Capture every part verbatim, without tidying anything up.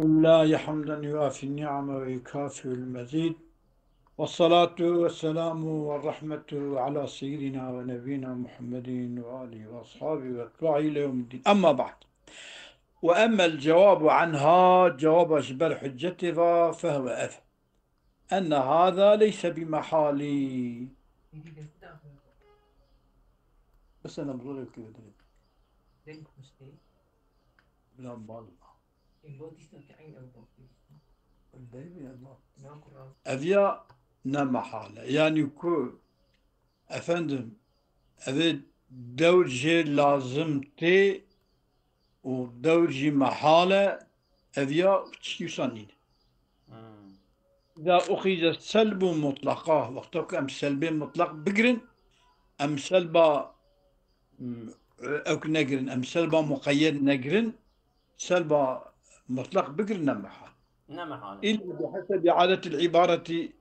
لله حمدا يوافي النعم ويكافئ المزيد. والصلاة والسلام والرحمة على سيدنا ونبينا محمد وآله وأصحابه وأتباعه إلى يوم الدين. أما بعد. وأما الجواب عنها، جواب ji ber hüccetê va, فهو أف. أن هذا ليس بمحال. بس أنا بقول لك كده. لا، والله. Ev ya ne mehale. Yani ku, efendim, ev ê dewr jê lazim tê û dewr jî mehale, ev ya tiştî wisa nîne. Hmm. Îza uxize selbû mutlaqa, wexta ku em selbê mutlaq bigirin, em selba, mm, ew ki negirin, em selba muqeyyed negirin, selba mutlaq bigirin ne mehal. Ne mehal. Îlla bi hesebi adetil îbareti,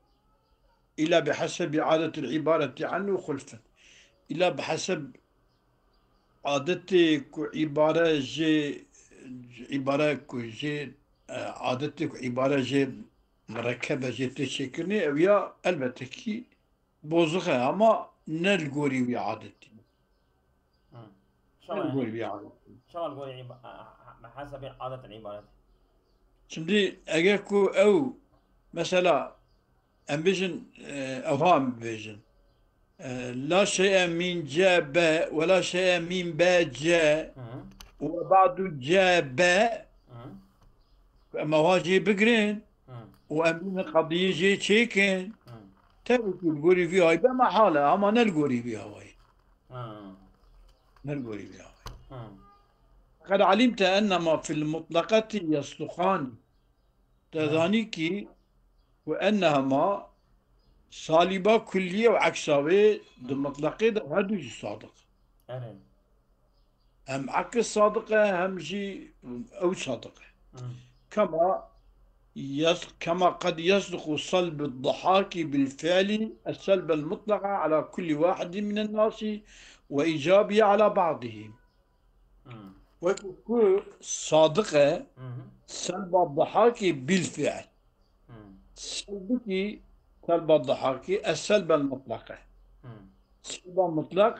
îlla bi hesebi adetil îbareti anhu xulfen. Îlla bi heseb adetê ku îbare jê, îbare ku jê, e, adetê ku îbare jê mirekebe jê tê çêkirinê, ew ya elbette kî bozix e, ama ne li gorî wî adetî. Hı. Ne li gorî wî adetî. Şewa li gorî îba-, a, a, a, hesabê adet îbaret. Şimdi eger ku ew, mesela, em bêjin, e, ewha em bêjin. E, la şey'e min ce be ve la şey'e min be ce Hı. ve ba'du ce be. Hı. Em ewha jê bigirin Hı. û em bînin qediyê jê çêkin. Hı. Tabii ki li gorî vî awayî be mehal e, ama ne li gorî vî awayî. Hı. Ne li gorî vî awayî. Hı. Qed alimte enne ma fil mutlaqeti yasduqani. Te Hı. zanî kî ku enneha ma salîba kulliye û eksa wê di mutlaqê de her du jî sadiq. Evet. Hem aks sadiq e, hem jî ew sadiq e. Hı. Kema yas-, kema qed yasduqu salbu dahaki bil fi'li es-selbel mutlaqa ala kulli wahidin minen nasi ve icabihi ala ba'dihim. Hmm. Wekî ku sadiq e, Hı hı. selba dahakî bil fi'l. Hmm. Selbikî selba dahakî, es selbel mutlaq e. Hmm. Selba mutlaq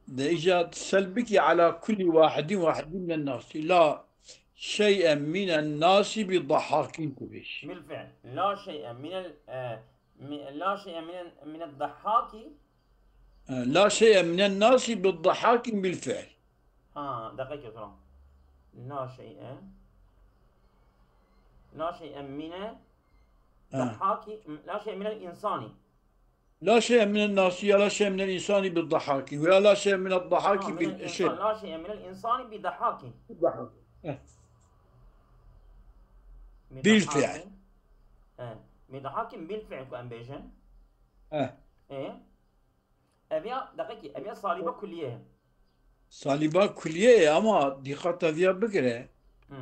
de îca selbikî ala kulli wahidin wahidin minen nasi. La şey'e minen nasi bi dahakîn tu bêjî. Bil fi'l. La şey'e minel, e, Mi-, la şey'e minen, mined dahaki. E, la şey'e minen nasi bi dahakin bil fi'l. Ha, deqeke, tamam. La şey'e. La şey'e mine Ha. dahaki, la şey'e minel insani. La şey'e minen nasi ya la şey'e minel insani bi dahaki. Veya la şey'e mined dahaki Ha, bil minel şey. insan, la şey'e minel insani bi dahaki. Bi dahaki. Eh. Bi Bil dahakin. fi'l. He. Bi dahakin bil fi'l ku em bêjin. Eh. Ê? Ev ya, deqekî, ev ya salîba kulliye ye. Salîba kulliye ye ama dîqata viya bigire. Hmm.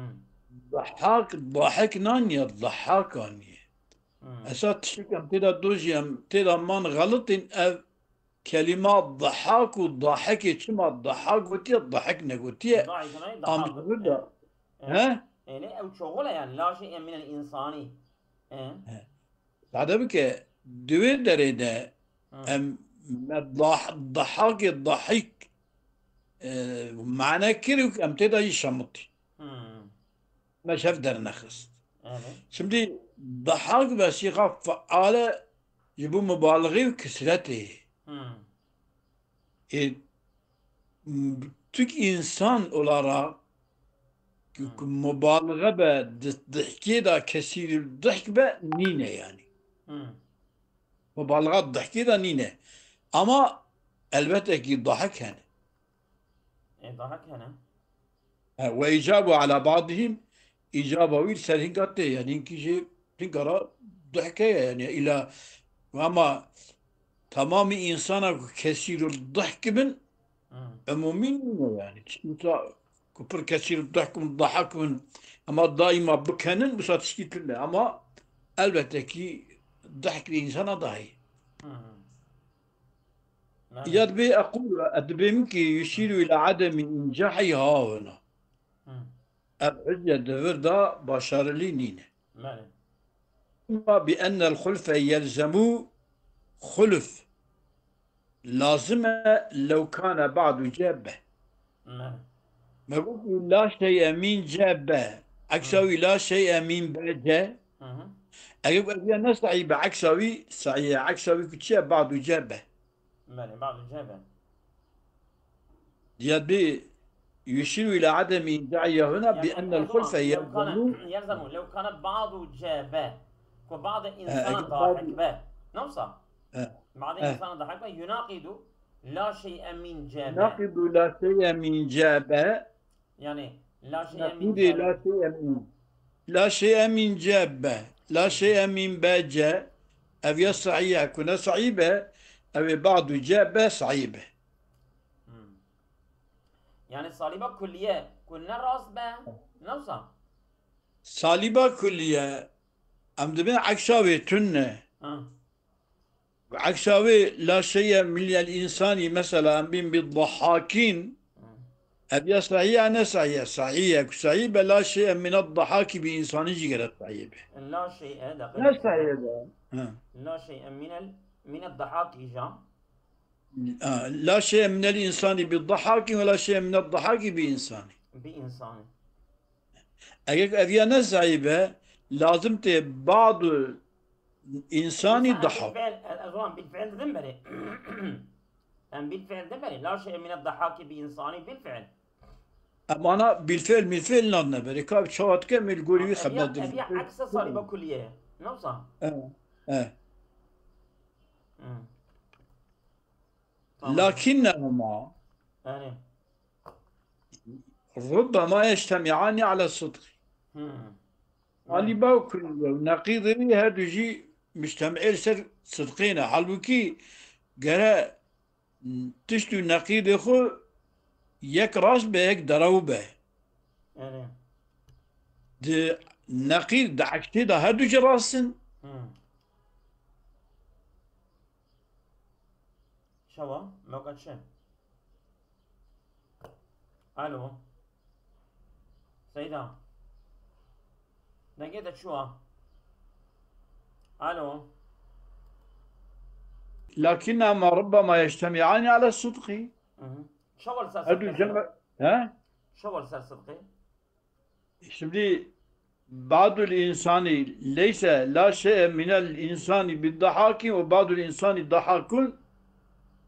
Dahak, dahek naniye, dahak aniye. Hmm. Esas tiştek em têda dojî em têda man xelitin ev kelîma dahak û dahekê çima dahak gotiye, dahek negotiye. Dahek nayê, dahak. Amcığı da. Evet. He? Êlê ew çoxul e yani, la şey'e minel insani. E? He. Sade bike, di wê derê de Hı. em me dah-, dahakê dahik, e, mane kir û em tê de yî şemitî. Hı. Me şev dernexist. Evet. Şimdi dahak ve sîxa feale ji bo mubalixê û kisretê. Hı. E, m-, Türk insan olarak ku, Hı. ku mubalixe be, di-, dihkê de kesîr dihk be, nîne yani. Hı. Mubalixat dihkê de nîne. Ama elbette ki dahik hene. E, dahik hene. E, ve icabu ala ba'dihim, icaba wî ser hinga tê, yani hinkî jî hinga ra dihke ye, yani ila, ama tamamî insana ku kesîr dihk bin, Hı. umumî nîne yani. Çi wisa ku pir kesîr dihk bin, dahak bin, ama daima bikenin, wisa tiştî tune. Ama elbette ki dihk li insana dahî. Hı. Na'am. Ya dibê eqûl, dibê min ki yuşîru ila ademî încahi hahuna. Hı. Ev hicce di vir de başarilî nîne. Belê. Ama bi ennel xulfe yelzemu xulf. Lazim e lew kane ba'du ce be. Belê. Me got la şey'e min ce be. Eksa wî la şey'e min be ce. Hı hı. Eger ku ev ya ne sahî be, eksa wî sahî ye. Eksa wî ku çi ye? Ba'du ce be. Belê, ba'du ce be. Diya bi yuşiru ila ademi inca'iya huna bi ennel xulfe yelzemu. Yelzemu. Lew kane ba'du ce be. Ku ba'du Eger insana ba'du- dahik be. Ne wisa? He. Ba'du He. insana dahik be. Yunaqidu la şey'e min ce be. Naqidu la şey'e min ce be. Yani la şey'e min Naqidi ce la be. şey'e min. La şey'e min ce be. La şey'e min be ce. Ev ya sahî ye. Ku ne sahî be, ev ê ba'du ce be sahî be. Hmm. Yani saliba kulliye ku ne rast be. Ne wisa? Saliba kulliye, em dibin eksa wê tune. Ha. Eksa wê la şey'e minel insani, mesela em bin bi dahakin. Ev ya sahî ya ne sahî ye? Sahî ye. Ku sahî be la şey'e mined dahaki bi insani jî gere sahî be. La şey'e, dakika. Ne sahî be? Ha. La şey'e minel, mined dahaki jam. Ha, la şey'e minel insani bi dahaki ve la şey'e mined dahaki bi insani. Bi insani. Eger ev ya ne sahî be, lazim tê ba'du insani Mesela dahak. Bilfiil, e, o zaman bilfiil dedim beri. Em bilfiil dedim beri. La şey'e mined dahaki bi insani bilfiil. Em ana bilfiil, milfiil nadine berê. Ka çawa dike, mil gorî wî Ev ya, xebet ev ya din. eksa saliba kulliye. Ne wisa? E, e. Hı. Tamam. Lakinnehuma Yani. rubbema yectemi'ani ala sidqi. Hı. Saliba kulliye û neqîdê wî her du jî mujtemî li ser sidqê ne. Halbûkî gere tişt û neqîdê xwe yek rast be, yek derew be. Yani. Di neqîd, di eksê de her du jî rast in. Hı. Şewa, mewka çi? Alo. Seyda. Dengê te çû a? Alo. Lakinnehuma rubbema yectemi'ani ala sidqi. Hı hı. Şewa li ser Her du sidqê. cem-, he? Şewa li ser sidqê. Şimdi ba'dul insani leyse la şey'e minel insani bi dahaki ve ba'dul insani dahakun,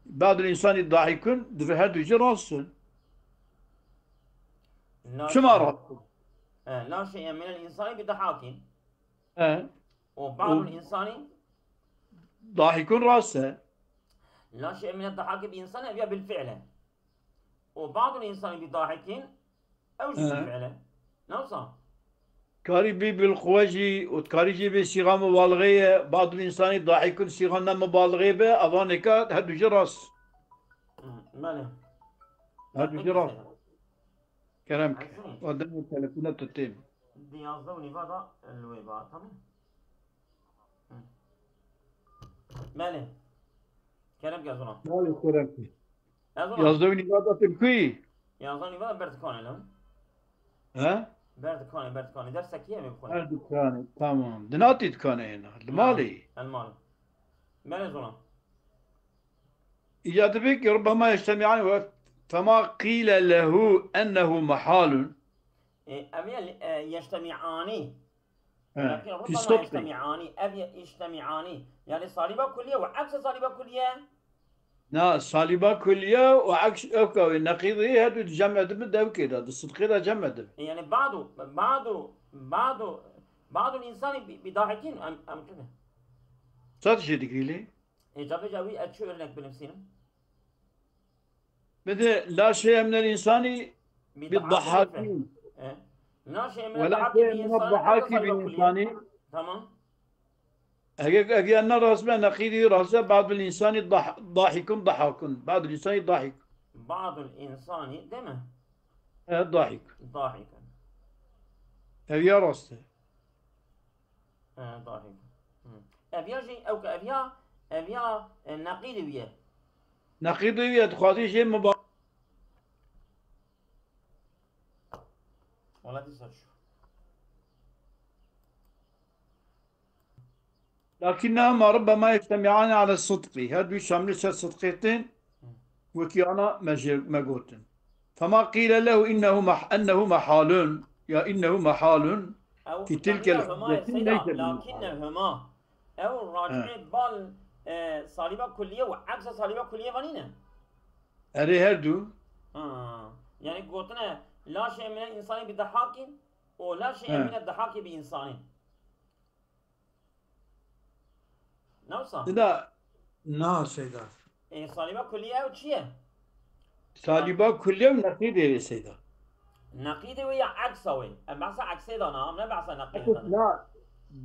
ba'dul insani dahikun, di her du jî rast in. La Çima şey-, rast in? e, la şey'e minel insani bi dahakin. He. O ba'dul insani Dahikun rast e. La şey'e mined dahaki bi insani ev ya bilfiil e. O ba'dul insani bi dahikin ew jî Hı. Bilfiil e. Ne wisa? Karî bî bilquwe jî û karî jî bê sîxa mubalixê ye. Ba'dul insani dahikun sîxa ne mubalixê be, evanêka her du jî rast. Hı, belê. Her du jî rast. Kerem ke. Ezî. O demê telefona tu têm. Di yazdeh û nîva da li wê ba, tamam? Hı. Belê. Kerem ke zona. Malê kerem ke. Ez zona. Yazdeh û nîva da tu li ku yî? Yazdeh û nîva da ber dikanê lan. He? Ber dikanê, ber dikanê. Dersekî em ê bixwin. Her dikanê. Tamam. Di nav tê dikanê hêna. Li malê. El mal. Belê zona. Îca dibê ki rubbema yectemi'ani ve fema qîle lehu ennehu mehalun. E, ev ye, e, yeştemi'ani. He. Lakin Fi rubbema sidqi. Yeştemi'ani. Ev ye, yeştemi'ani. Yani saliba kulliye ve ekse saliba kulliye. Na, saliba kulliye û eks evka wê neqîdî her du cem edibin devkê de, di sidqê de cem edibin. Yani ba'du, ba'du, ba'du, ba'dul insani bi, bi dahikin em, em kine. Çat jê digîlî? E, ca vêca wî ez çi örnek bilimsînim? Bide la şey'e minel insani Bi bi dahakin. E, la şey'e Ve mined la dahaki şey'e bi minel insani, dahaki saliba bi kulliye. insani. Tamam. Eger ev ya ne rast be, neqîdî rast e, ba'dul insani dah-, dahikun dahakun. Ba'dul insani dahik. Ba'dul insani, değil mi? E, dahik. Dahik. Ev ya rast e. E, dahik. Hı. Ev ya jî, ew ke ev ya, ev ya, e, neqîdî wî ye. Neqîdî wî ye, dixwazî jê muba-, Wala dîsa çû. لكنهما ربما يجتمعان على الصدق. Her du şamilî ser sidqê tên, wekî ana me jê, me gotin. فما قيل له إنه مح-، أنه محال، يا إنه محال، Ew في تلك الحجة ليس بمحال. Lakinnehuma. Ew racî bal, e, salîba kulliye û eksa salîba kulliye vanîne. Erê her du. Ha. Yani gotine, la şey mine insani bi dahakin, o la şey mine dahaki bi insani. Ne wisa? Dida, na Seyda. E, salîba kulliye ew çi ye? Salîba kulliye û neqîdê wê Seyda. Neqîdê wê ya eksa wê. Em behsa eksê da na, em ne behsa neqîdê da ne. Na,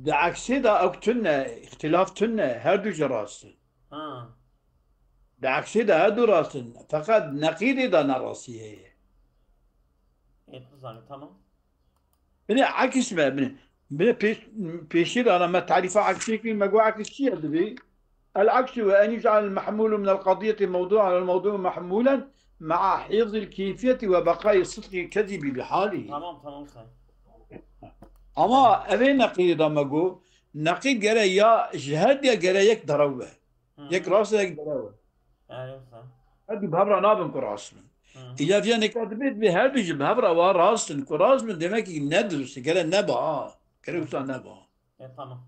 di eksê da ew tune, îxtilaf tune, her du jî rast in. Ha. Di eksê da her du rast in. Feqet neqîdê da nerastî heye. E, tu zanî, tamam. Binê ekis me, binê, binê pêş-, pêşî de ana me tarîfa eksê kir, me got ekis çi ye dibê? العكس وأن يجعل المحمول من القضية موضوعا والموضوع محمولا مع حفظ الكيفية وبقاء الصدق الكذب بحاله. Tamam, tamam, say. Ama evê neqîdê de me got, neqîd gere ya ji her diya gere yek derew be. Hı. Yek rast e, yek derew e. Erê, wisa. Her du bi hev re nabin ku rast bin. Hı hı. Îca viya neka dibê, dibê her du jî bi hev re wa rast in. Ku rast bin, demek ki ne dirust e. Gere neba, ha. Gere wisa neba. E, tamam.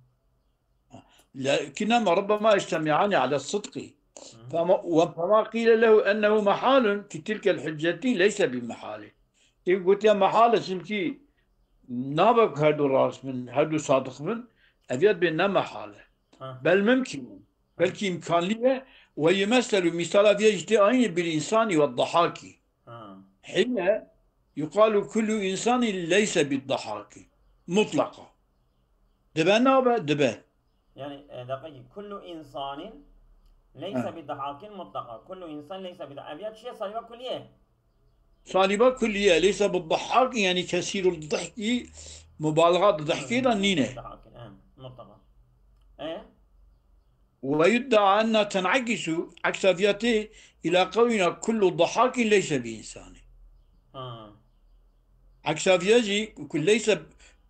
لكنهما ربما يجتمعان على الصدق. Hı hı. فما، و فما قيل له أنه محال في تلك الحجة ليس بمحال. Ê gotiya mehal e, çimkî nabe ku her du rast bin, her du sadiq bin, ev ya dibê ne mehal e. Ha. Bel mimkîn. Belkî îmkanlî ye, ويمثل, mîsala vê jî tê ayînê بالإنسان والضحاك. Ha. حين يقال كل إنسان ليس بالضحاك مطلقا. Dibe nabe? Dibe. Yani, e, deqekî, kullu insanin leyse bi dahakin mutlaka. Kullu insan leyse bi da-, ev ya çi ye, salîba kulliye? Salîba kulliye, leyse bi dahakin, yani kesîrul dihki, mubalğa di dihkê de nîne. Dahakin, e, mutlaka. E? ويدعى أنها تنعكس عكس ذاته إلى قولنا كل ضحاك ليس بإنسان. Ha. Eksa viya jî ku leyse,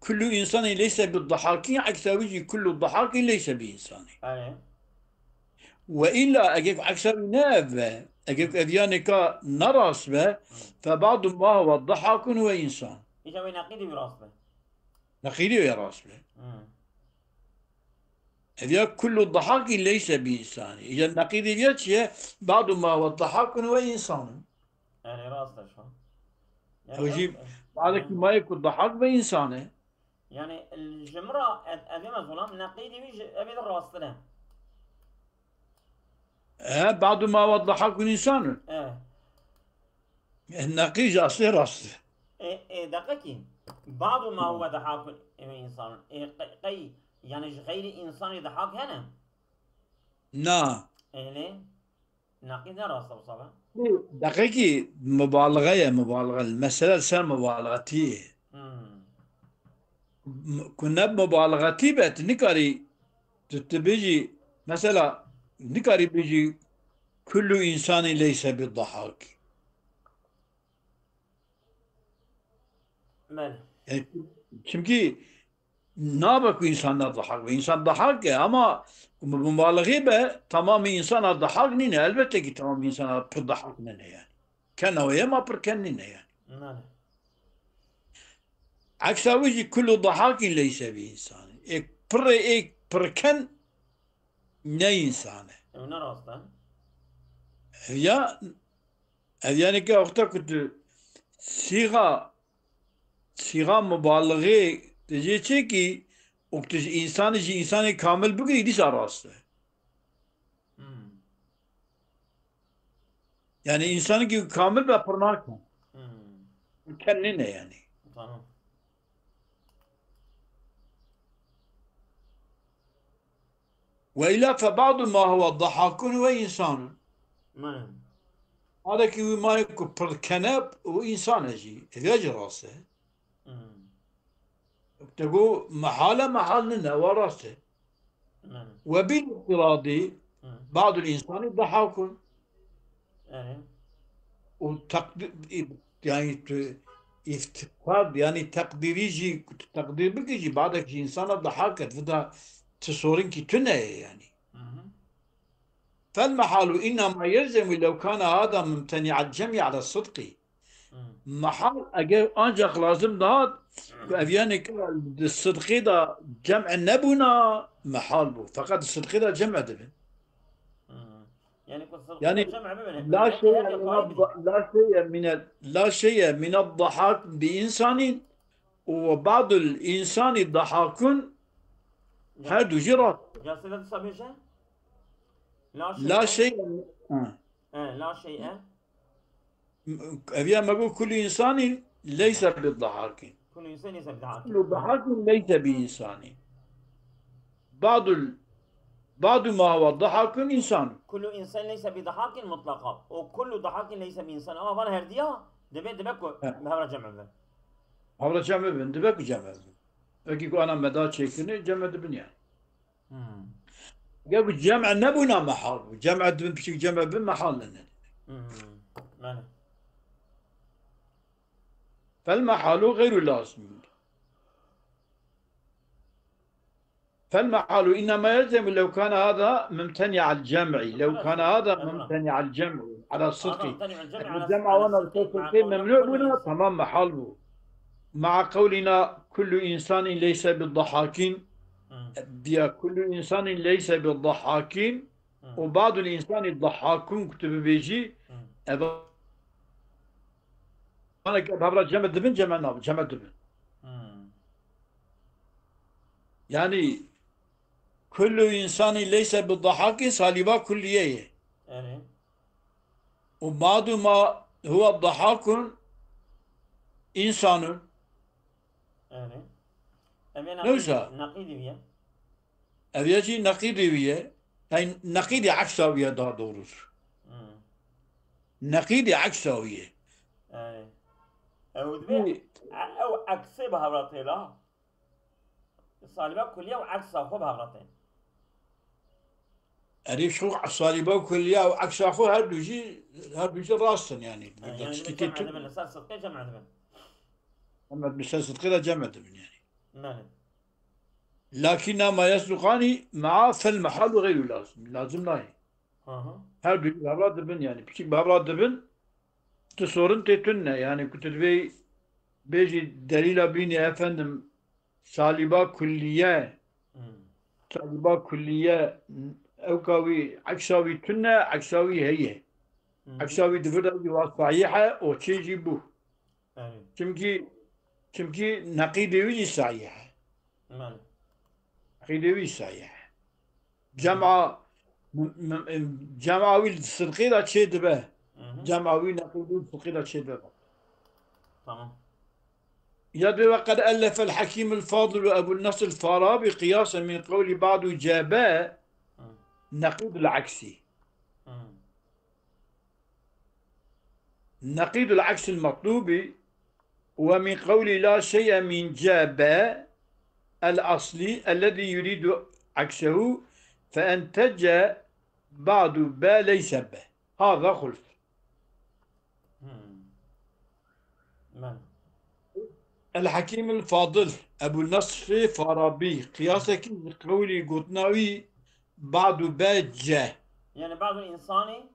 kullu insanî leyse bi dahakî, eksa wî jî kullu dahakî leyse bi insanî. Erê. Ve îlla eger ku eksa wî ne ev be, eger ku ev ya neka ne rast be, fe ba'du ma huve dahakun ve insan. Îca wê neqîdî wî rast be. Neqîdî wê rast be. Hmm. Ev ya kullu dahakî leyse bi insanî. Îca neqîdî vê çi ye? Ba'du ma huve dahakun ve insanun. Erê, rast e şu. Yani ew jî rast e. Bazekî ma ye ku dahak ve insan e. Yani, ji min re ev, ev ê me zolam neqîdî wî ji ev ê de rast e. E, ba'du ma huve dahakun insanun. E. E, neqî ji aslê rast e. E, e, deqekî. Ba'du ma huve dahakun ve insanun. E, qe-, qey, yani ji xeyrî insanî dahak hene? Na. Eylê. Neqî ne rast e wisa be? Deqekî mubalixe ye, mubalixe. Mesele li ser mubalixetî ye. Hmm. M-, ku ne mubalixetî be, tu nikarî, tu, tu bêjî, mesela, nikarî bêjî, kullu insanî leyse bi dahak. Belê. E, çimkî nabe ku însan ne dahak be. Însan dahak e, ama ku bi mubalixê be, tamamî însana dahak nîne. Elbette ki tamamî însana pir dahak nîne yani. Ken ew ye, ma pir ken nîne yani. Belê. Eksa wî jî kullu dahakî leyse bi însanî. Ê pirê ê pir ken ne însan e. Ew ne rast e. Ya, ev yani ki wexta ku tu sîxa, sîxa mubalixê tu jê çêkî û tu ji însanê, ji însanê kamil bigirî, dîsa rast e. Hmm. Yani însanekî kamil be pir nakin. Hmm. Ken nîne yani. Tamam. Ve illa fe ba'du ma huve dahakun ve insanun. Mane. Adekî wî mayê ku pir kene û însan e jî. Ev ya jî rast e. Hmm. Te got mehal e, mehal nîne, wa rast e. Mane. Ve bil îftiradî Hmm. ba'dul insanî dahakun. Yani. Û teqdi-, yani tu îftîqad, yanî teqdîrî jî, teqdîr bikî jî, badek ji însana dahak e, vida ti sorinkî tune ye yanî. Hı hı. فالمحال إنما يلزم لو كان هذا ممتنع الجمع على الصدق. Hı. Mehal eger ancak lazim dihat ku ev yanî di sidqî de cem'e nebûna, mehal bû. Feqet di sidqî de cem'e dibin. Hı. Yani ku sidqî Yani, de cem'e bibin. la Belki şeye her min yaka ad-, la şeye min ad-, la şeye min ad-dahak bi insanin û ba'dul insani dahakun, her du jî rast. Ya sene disa bêje? La La şeye. şeye, ha. E, la şeye. Ev ya me got kullu insanin leyse bi dahakin. Kullu insan leyse bi dahakin. Kullu dahakin leyse bi insanin. Ba'dul, ba'du ma huwa dahakun insan. Kullu insan leyse bi dahakin mutlaka. O kullu dahakin leyse bi insan. Ama van her diya debe, debe ku He. Hevra cem bin. Hevra cem bin, debe ku cem bin. Peki ku ana meda çekini, cem dibin yani. Hmm. Ya bu cem'e nebûna mehal bû. Cem'e dibin, piçik cem'e bin mehal ne ne. Hmm. Yani. فالمحال غير لازم. فالمحال إنما يلزم لو كان هذا ممتنع الجمع، لو كان هذا ممتنع الجمع على الصدق. Eger cem'a wana bi ser sidqê memnû bûna, tamam mehal bû. مع قولنا كل إنسان ليس بالضحاكين. Diya kullu insanin leyse bi dahakin û ba'dul insani dahakun ku tu bibêjî, ev Ana ke bevra cem dibin, cem nabin, cem dibin. Hmm. Yani, kullu insani leyse bi dahaki saliba kulliye ye. Yani. Û ba'du ma huwa dahakun insanun. Yani. Ev ya Ne wisa? Neqîdî, neqîdî wî ye. Ev ya jî neqîdê wî ye. Yani neqîdê eksa wî ye daha doğrusu. Hmm. Neqîdê eksa wî ye. Yani. Ew dibê, Hı. e-, ew eksê bi hevra tê la. Saliba kulliye û eksa xwe bi hevra tê. Erê şu saliba kulliye û eksa xwe her du jî, her du jî rast in yani. E, yani Tişkî dibê tê cem tu- edibin, li ser sidqê cem edibin. Em bi ser sidqê de cem edibin yani. Belê. Lakin ma yasduqani ma'a fel mehalu gayru lazim. Lazim nayê. Hı hı. Her du bi hevra dibin yani. Piçik bi hevra dibin. Tu sorin tê tune yani. Ku tu divê bêjî delîla bînî efendim saliba kulliye. Hmm. Saliba kulliye ewka wî eksa wî tune, eksa wî heye. Hı hı. Eksa wî di vir de wî wa sahîh e, o çê jî bû. Evet. Çimkî, çimkî neqîdê wî jî sahîh e. Belê. Neqîdê wî sahîh e. Cema, m-, m-, cema wî li sidqê de çê dibe. Hı hı. Cema wî neqîdê wî li sidqê de çê dibe. Tamam. Ya dibe وقد ألف الحكيم الفاضل أبو النصر الفارابي قياسا من قول بعض جابا Hı. نقيض العكس. Hı. نقيض العكس المطلوب، ومن قول لا شيء من جا با الأصل الذي يريد عكسه، فأنتج بعض با ليس با. هذا خلف. Hmm. Men. El Hakîm el Fadil, Ebu Nesrê Farabî, qiyasekî ji qewlî gotina wî ba'du be ce. Yani ba'du insani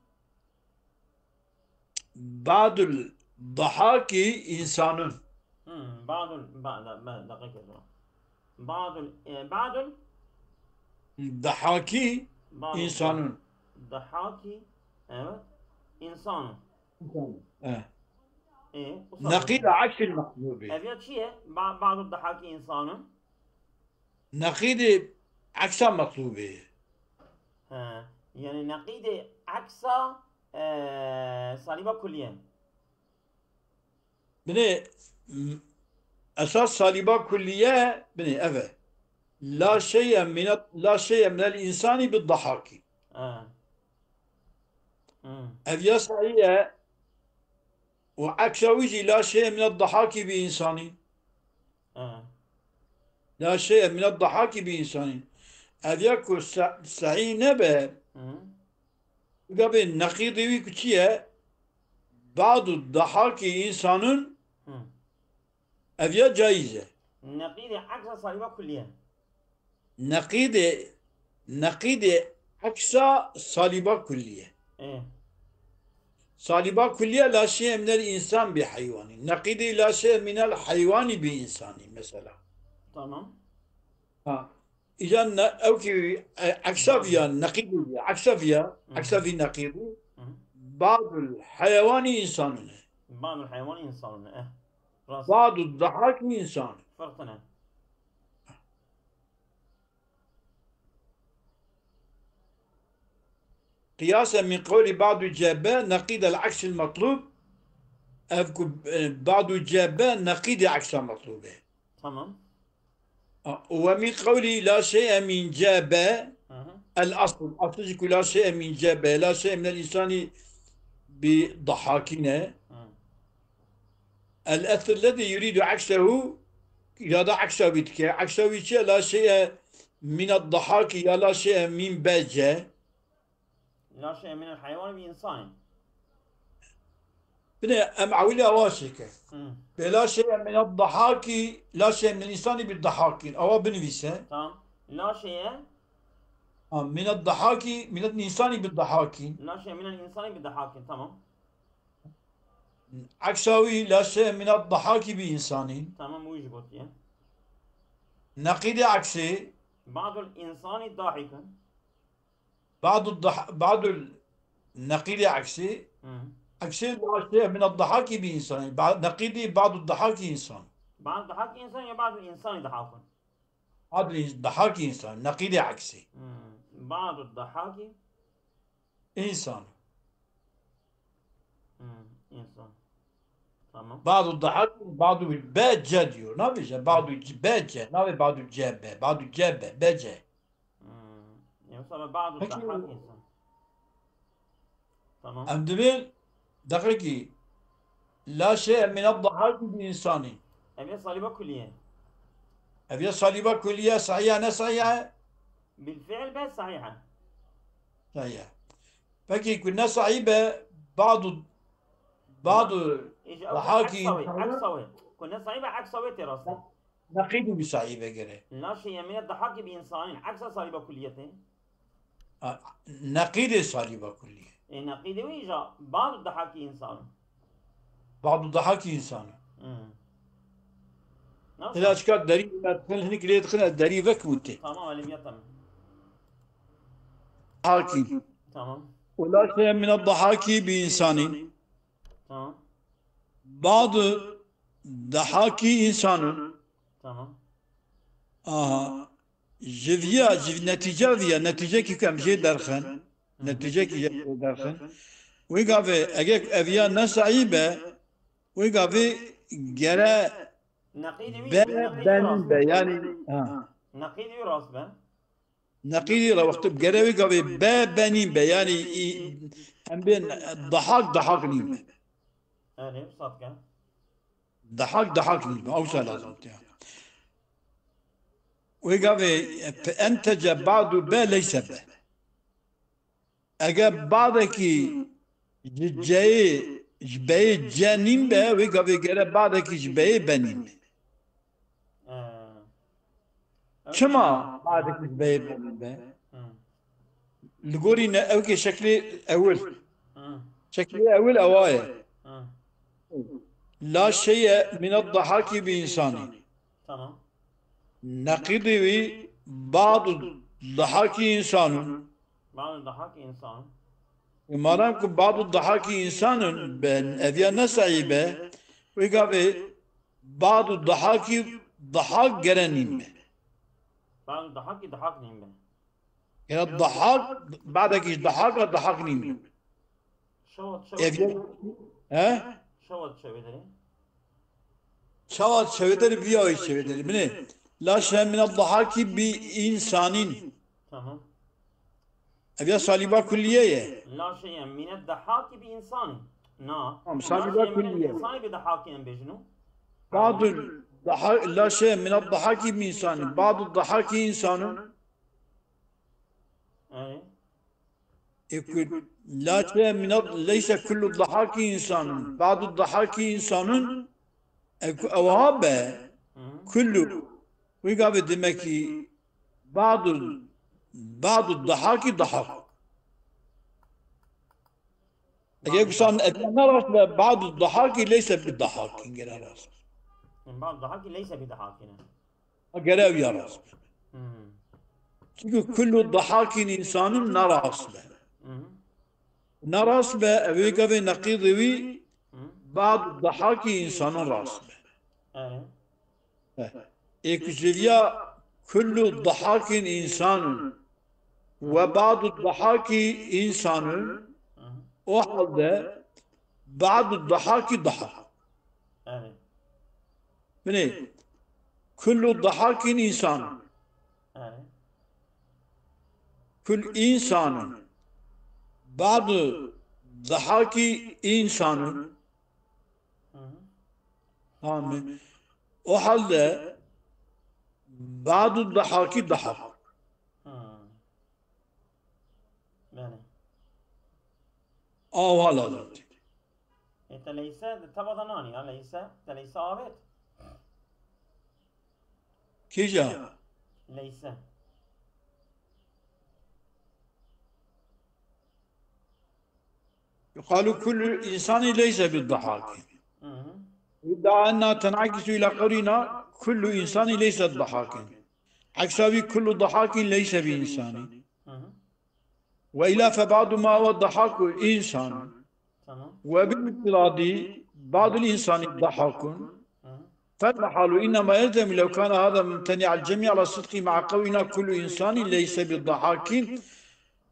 Ba'dul dahaki insanun. Hmm, ba'dul, ba-, da-, ba-, dakika. Ba'dul, e, ba'dul Dahaki Ba'dul insanun. Dahaki, evet. İnsanun. Eh. E, o Nakîd zaman. Aksil mehzûbî. Ev ya çi ye? Ba-, ba'dul dahaki insanun. Neqîdê eksa metlûbê. He. Yani neqîdê eksa, e, saliba kulliye. Binê, m-, esas saliba kulliye, binê, ev e. La şeye mine, la şeye minel insani bi dahaki. He. Hmm. Ev ya sahî ye. Û eksa wî jî la şeye minel dahaki bi insani. He. La şeye mined dahaki bi insanî. Ev ya ku se-, sehî nebe, Hı. Gabê neqîdê wî ku çi ye? Ba'du dahaki insanun Hı. Ev ya caiz e. Neqîdê eksa salîba kulliye. Neqîdê, neqîdê eksa salîba kulliye. Ê. Salîba kulliye la şeye minel însan bi heywanî. Neqîdê la şeye minel heywanî bi însanî mesela. Tamam. Ha. Îca ne, ew ki, e, eksa viya neqîdê viya, eksa viya, Hı hı. eksa vî neqîdî. Hı hı. Badul heyewanî însanûn e. Badul heyewanî însanûn e. Eh. Rast. Badul dahakî însan. Firqine. Qiyase min qewlî badu cebe neqîdel eksil metlûb. Ev ku, e, badu cebe neqîdê eksa metlûb e. Tamam. A, ve min qewlî la şey'e min cebe Hı hı. el asl. Asl jî ku la şey'e min cebe, la şey'e minel insani bi dahakî ne. Hı. El esl lezî yuridu eksehu, îrada eksa wî dike. Eksa wî çi ye? La şey'e mined dahaki ya la şey'e min bece. La şey'e minel heywanî bi insanî. Bine, em ewilî awa çêke. Hı. Bê la şey'e mined dahaki, la şey'e minel insanî bi dahakîn. Awa binivîse. Tamam. La şey'e Ha, mined dahaki, mined insanî bi dahakîn. La şey'e minel insanî bi dahakîn. Tamam. Eksa wî la şey'e mined dahaki bi insanîn. Tamam, wî jî gotiye. Neqîdê eksê. Badul insani dahikun. Badul dah-, badul neqîdê eksê. Hı. Eksê la şey'e mined dahaki bi insanîn. Ba-, neqîdê badul dahaki însan. Badul dahaki însan ya badul insani dahakun. Badul ins-, dahaki însan. Neqîdê eksê. Hı. Badul dahaki. İnsan. Hı, insan. Tamam. Badu dahak, badu bece diyor. Ne bize? Badu bece. Ne badu cebe? Badu cebe, bece. Hmm. Yoksa badu Peki, dahak insan. Tamam. Em dibin, deqekî, la şey min dahak bi insani. Ev ya saliba kulliye. Ev ya saliba kulliye, sahiye, ne sahiye? Bil fiil be sahihe. Sahiye. Peki ku ne sahî be, badu, badu Îja ew dahakî eksa wê, însan e? Eksa wê. Ku ne sahî be, eksa wê tê rast e. Neqîdî bi sahî be gere. La şey yemine dahakî bi insanîn, eksa saliba kulliyetê. A, neqîdê saliba kulliyê. E, neqîdê wî îja badu dahakî însan. Badu dahakî însan. Hmm. Nasıl? Hela çika derî me dixin, hinik lê dixin, ez derî vek witê. Tamam, elimiye tamam. Hakî. Tamam. Ula şey min dahaki bi insanî. Tamam. Badu dahaki insanun. Tamam. Aha. Ji viya, ji netîce viya, netîcekî ku em jê derxin, Hı hı. netîcekî jê derxin. Wê gavê, eger ev ya ne sahî be, wê gavê gere Neqîdê wî be, be, neqîdê wî benîn rast be, be. Yanî, ha. Neqîdê wî rast be. Neqîdê re wextê gere wê gavê be, benîn be. Yanî, î, em bên dahak, dahak nîn be. Erê, wisa dike. Dahak, dahak nîn be. Ewsa lazim tê. Wê gavê, fe entece badu be leyse be. Eger badekî ji ceyê, ji beyê ce nîn be, wê gavê gere badekî ji beyê be nîn be. Ee, Çima badekî ji beyê be nîn be? Hı. Li gorî ne, ew kê şeklê ewil. Hı. Şeklê ewil ewa ye. Hı. La şeye min dahaki bi insanî. Tamam. Neqîdê wî badu dahaki însanun. Badu dahaki însanun. Madem ku badu dahaki însanun be, ev ya ne sahî be, wê gavê badu dahaki dahak gere nîn be. Badu dahaki dahak nîn be. Ya dahak, badekî ji dahaka dahak nîn be. Şewa dişewê Ev ya, he? Şewa dişewê derê. Çawa çeveter bi ya çeveter. Bine. La şey min dahaki bi insanîn. Tamam. Ev ya saliba kulliye ye. La şey min dahaki bi insanîn. Na. Tamam, saliba kulliye. La şey min insanî bi dahaki em bêjin o. Badu daha, la şey min dahaki bi insanîn. Badu dahaki insanun. Ee? Ê ku la şeye min, leyse kullu dahaki insanun. Badu dahaki insanun. Ev ku ewa be, Hı hı. Kullu. Wî gavê demekî badu, badu dahaki dahak. Eger Badu kusan dahaki. Ev ne rast be, badu dahaki leyse bi dahakin gere rast. Yani badu dahaki leyse bi dahakin. Gere ev ya rast be. Hı. Çünkü kullu dahakin insanın ne rast be. Hı hı. Ne rast be, ev ê gavê neqîdê wî Hı. Badu dahaki insanın rast be. Evet. Ê ku ji viya kullu dahakin insanun ve badu dahaki insanun, Hı hı. O halde badu dahaki dahak. Evet. Binê, kullu dahakin insanun. Evet. Kul insanun. Badu dahaki insanun. Hı hı. Tamam mı? O halde badu dahaki dahak. Hı. Yani. Awa lazım. E, te leyse, te vada nanî ya, leyse, te leyse avêt. Kîja? Leyse. Yuqalu kullu insani leyse bi dahaki. Hı hı. Ve enna ten'akisu ila qawlina kullu insani leyse dahakin. Eksa wî kullu dahakin leyse bi insani. Hı hı. Ve ila fe ba'du ma ve dahaku insan. Tamam. Ve bil iftiradi ba'dul insani dahakun. Hı hı. Fel mehalu innema yelzemu lev kana hada mumteni'al cemi ala sidqi ma'a kavlina kullu insani leyse bi dahakin.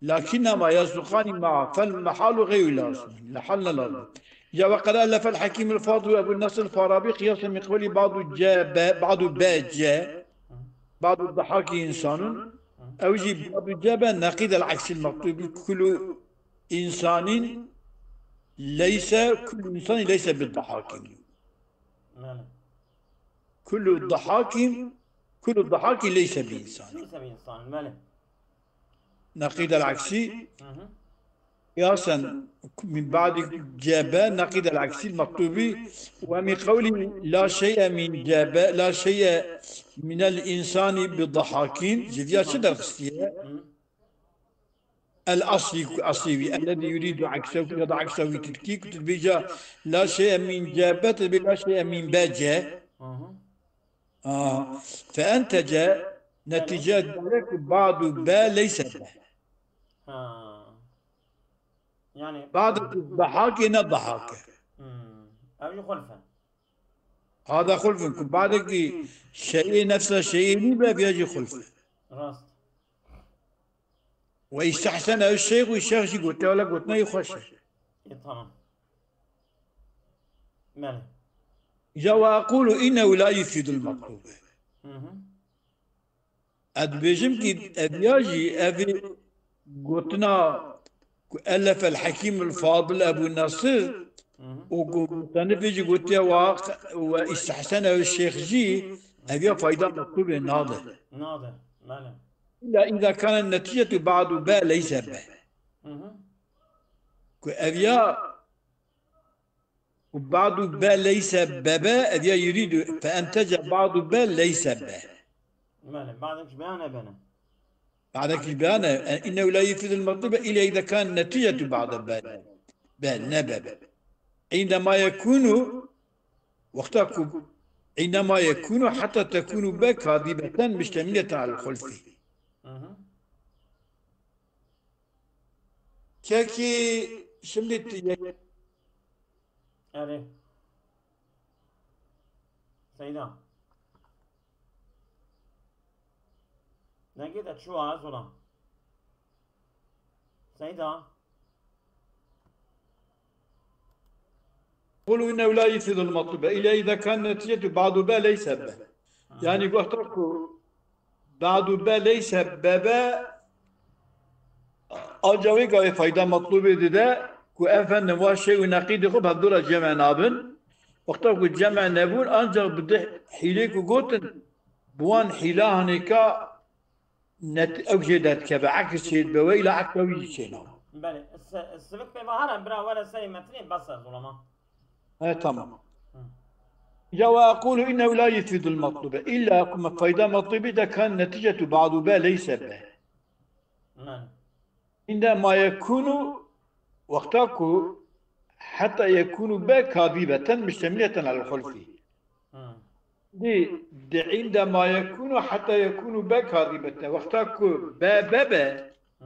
Lakinnema yasdukani ma'a. Fel mehalu gayru lazim. Lehal ne lazim. Ya ve qad ellefel Hakimul Fadil ve Ebu Nasr Farabi qiyasen min kavli ba'du C B, ba'du B C, ba'du dahaki insanun. Ew jî ba'du C B neqîd el aksil mektubi kullu insanin leyse, kullu insanin leyse bi dahakin. Yani. Kullu dahakin, kullu dahakin leyse bi insanin. Leyse bi insanin, belê. Neqîd el aksî. Hı hı. Qiyasen min ba'di C B neqîd el aksî mektubi ve min qewli la şey'e min C B, la şey'e minel insani bi dahakin. Ji viya çi derxistiye? Hı. El asli, ku eslî wî, ellezî yurîdu eksehu ya da eksehu wî tirkî, ku tu dibêja la şey'e min C B, tu dibê la şey'e min B C. Hı hı. Aa, fe entece, netîce dere ku ba'du be leyse be. Ha. Yani Ba'du dahakê ne dahake. Hmm. Ev jî xulf e. Hada xulf in ku ba'dekî şey'ê nefsa şey'ê nî be, viya jî xulf e. Rast. Ve istehsene ev şeyx û şeyx jî gote, wele gotina wî xweş e. E, tamam. Belê. Ya ve aqulu innehu la yufidul matlube. Hı hı. Ez dibêjim ki ev ya jî ev gotina ku ellefel Hakîmul Fadil Ebu Nasir Hı hı. û ku musenifê jî gotiye wa ve istehsene ev şeyx jî ev ya fayda mektubê nade. Nade. Belê. İlla iza kane neticetu ba'du be leyse be. Hı hı. Ku ev ya Û ba'du be leyse be be, ev ya yurîdu fe entece ba'du be leyse be. Belê, ba'dek ji beyan ebene. Ba'dek ji beyan e, e, innehu la yufidul matlube illa iza kan neticetu ba'de be, be, ne be be. Indema yekunu, wexta ku, indema yekunu hatta tekunu be kadibeten müştemileten al hulfi. Hı hı. Kekî şimdi t-, Erê. Seyda. Nengê te çû a, ez olam. Seyda. Kulu innehu la yufidul matlube illa iza kan neticetu ba'du be leyse be. Hı hı. Yani wexta ku ba'du be leyse be be, anca wê gavê fayda metlûbê dide ku efendim wa şey û neqîdê xwe bi hevdû re cem nabin. Wexta ku cem nebûn, ancak bi di hîlê ku gotin, bi wan hîla hinêka net-, ew jê derdikeve, ekis jê dibe, wê îla eksa wî jî çênabe. Belê, se-, sivik pê ve here, bira were serê metinê, bes e, zulama. He, tamam. Hı. Ya ve aqulu innehu la yufidul matluba. Îlla ku me fayda matlubî de kan netîcetu ba'du be leyse be. Mane. Îndema yekunu, wexta ku heta yekunu be kadîbeten muştemileten alel hulfi. Hı. Di, di îndema yekunu heta yekunu be kadîbeten. Wexta ku be be be, Hı.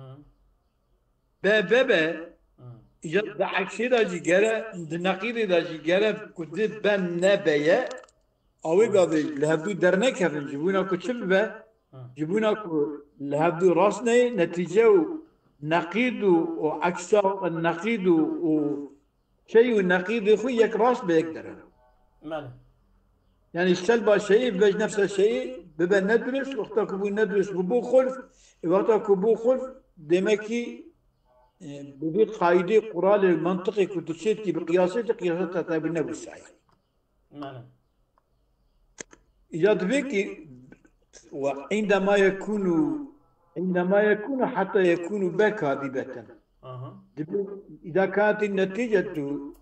be be be, Hı. ya di eksê de jî gere, di neqîdê de jî gere ku di be nebeye, awê gavê li hevdû dernekevin, ji bûna ku çi bibe? Hı. Ji bûna ku li hevdû rast neyê, netîce û neqîd û, û eksa neqîd û, û şey û neqîdê xwe yek rast bi yek derin. Mane. Yani selba şeyî, vej nefse şeyî bibe nedurist, wexta ku bû nedurist, bû bû xulf, e, wexta ku bû xulf, demek ki, e, bi vî qaîdê, quralê, mantiqê ku tu çêdikî bi qiyasê, tu qiyasa te tabi nebû sahî. Mane. Îca divê ki, we îndema yekunu, îndema yekunu heta yekunu be kadîbeten. Aha. Divê, îda kanetî netîcetu,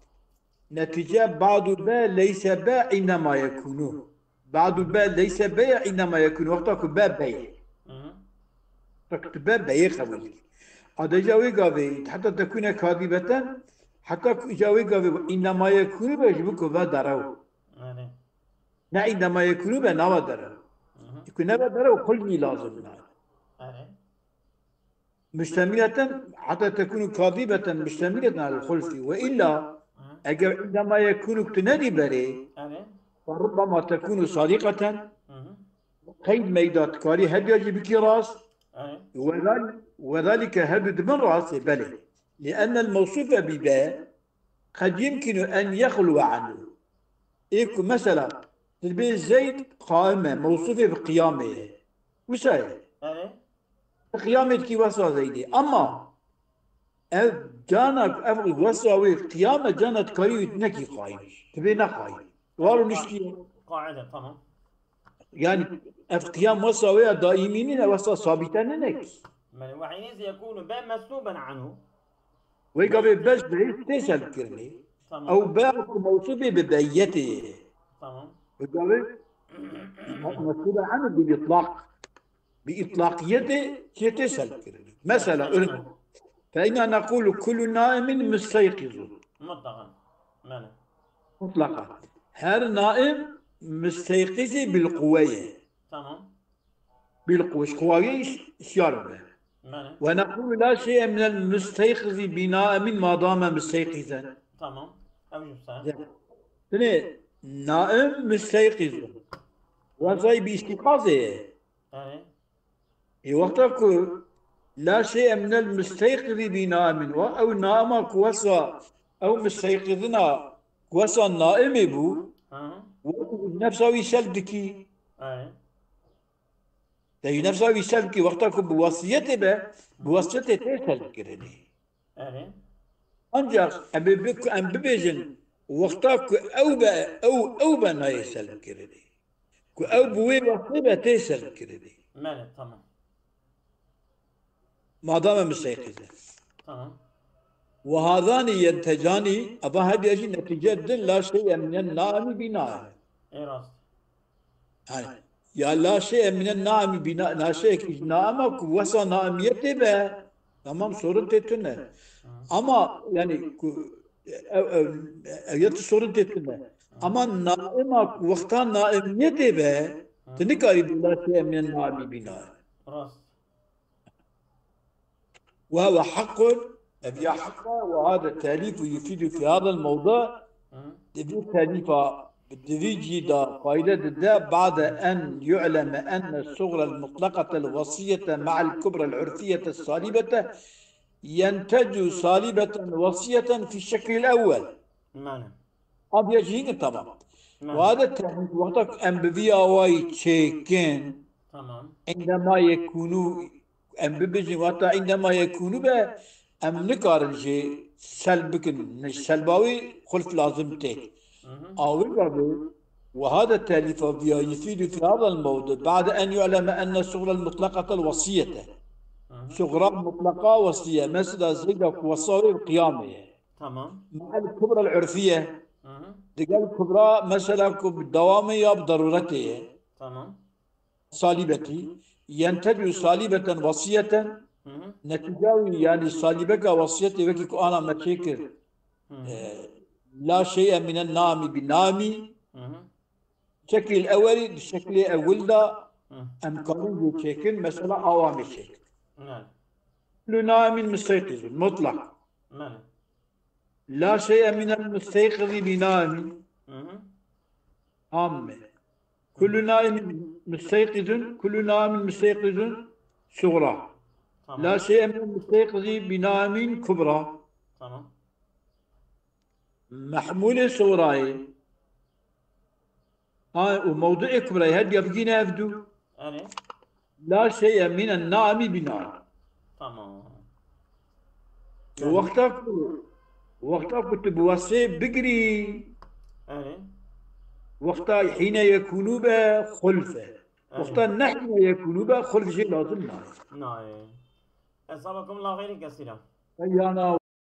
netîce ba'du be leyse be îndema yekunu. Ba'du be leyse be ye îndema yekunu. Wexta ku be be ye. Hı hı. Wexta ku tu be be ye qebûl dikî. Adê îca wê gavê, heta tekune kadîbeten, heta ku îca wê gavê îndema yekunu be ji bo ku ve derew. Yani. Ne îndema yekunu be nava derew. Hı hı. Ku nebe derew xulfî lazim nayê. Yani. Muştemileten, heta tekunu kadîbeten muştemileten alel xulfi. Ve îlla, Hı. eger îndema yekunu tu nedî berê, Yani. fe rubbema tekunu sadiqeten, Hı hı. qeyd meyda, tu karî hediya jî bikî rast. Yani. Ve zal-, ve zalike, her du dibin rast, ê belê. Li'ennel mewsufe bi be, qed yumkinu en yexluwe anhu. Ê ku mesela, tu dibê Zeyd qaim e, mewsufê bi qiyamê ye. Wisa ye. Yani. Qiyamê dikî wesa Zeydê. Ama ev cana, ev wesa wê qiyam e, cana dikarî wî nekî qaîm. Divê ne qaîm. Waro niştiye. Qaide, tamam. Yani ev qiyam wesa wê ya daîmî nîne, wesa sabîte nîne kî. Yani, ve hinîz yekunu be mesluben anhu. Wê gavê beş be tê selbkirinê. Tamam. Ew be ku mewsufê bi beyetê ye. Tamam. Wê gavê mesluben anhu bi itlaq. Bi itlaqiyetê çê tê selbkirinê. Mesela, örnek. Fe inna nequlu kullu naimin musteyqizun. Mutlaka. Yani. Mutlaka. Her naim musteyqizî bil quwe ye. Tamam. Bil quwe. Ji quwayê şiyar be. Yani. Ve nequlu la şey'e minel musteyqizi bi naimin ma dame musteyqizen. Tamam. Ev jî sen. Dinê naim musteyqizun. Wesayî bi îstîqazê ye. Yani. Ê wexta ku la şey'e minel musteyqizi bi naimin, wa ew naima ku wesa ew musteyqizina ku wesa naimê bû, Hı hı. wek nefsa wî selb dikî. Yani. Te jî nefsa wî selb dikî, wexta ku bi wasiyetê be, bi wasiyetê tê selb kirinê. Yani. Ancak em bi-, bi-, em bibêjin, wexta ku ew be, ew, ew be nayê selb kirinê. Ku ew bi wê wextê be tê selb kirinê. Mele, tamam. Madame musteyqize. Tamam. Ve hadanî yentecanî, eva hediya jî netîce din la şey'e minen naimî bî naime. Ê rast. Yani, ya la şey'e minen naimî bî na-, naşeyek ji naima ku wesa naimiyetê be, tamam, sorun tê tune. Ama yani ku ev, ev, ev ya tu sorun tê tune. Ama naima ku wexta naimiyetê be, tu nikarî bi la şey'e minen naimî bî naime. Rast. وهو حق، ev ya heq e, وهذا التأليف يفيد في هذا الموضع, Hı. di vî telîfa, di vî cî de fayde dide, بعد أن يعلم أن الصغرى المطلقة الوصية مع الكبرى العرفية السالبة ينتج سالبة وصية في الشكل الأول. Mele. Abiya cihîngin tamam. Mele. Wade tehmîn wexta ku em bi vî awayî çêkin, Tamam. عندما يكون, em bibêjin wexta عندما يكون be, em nikarin jê selb bikin. Ji selba wî xulf lazim tê. Hı hı. Awê be, وهذا التأليف يفيد في هذا الموضع بعد أن يعلم أن الصغرى المطلقة الوصية. Hı hı. Sugra mutlaqa wesiye. Mesela Zeyda ku wesa wê bi qiyamê ye. Tamam. مع الكبرى العرفية. Hı hı. Digel kubra mesela ku bi dewamê ya bi derûretê ye. Tamam. Salîbetî. Yentecu salîbeten wasiyeten. Hı hı. Netîca wî, yanî salîbeka wasiyetê wekî ku ana me çêkir. Hı hı. E, la şey'e minen nami bi nami. Hı hı. Şekil ewerî, di şeklê ewil de Hı. em karin jê çêkin, mesela awa me çêkin. Belê. Kullu naimin musteyqizun, mutlak. Belê. La şey'e minel musteyqizi bi naimin. Hı hı. Amme. Kullu naimin musteyqizun, kullu naimin musteyqizun sugra. Tamam. La şey'e minel musteyqizi bi naimin kubra. Tamam. Mehmûlê sugrayê. Ha, û mewdu'ê kubrayê her diya bigîne ev du. Belê. La şey'e minen naimi bi naim. Tamam. Wexta ku, wexta ku tu bi wesê bigirî, Belê. wexta hîne yekûnû be xulf e. Belê. Wexta ne hîne yekûnû be xulf jê lazim nayê. Nayê. Esabakum la xeyrî kesîra. Yana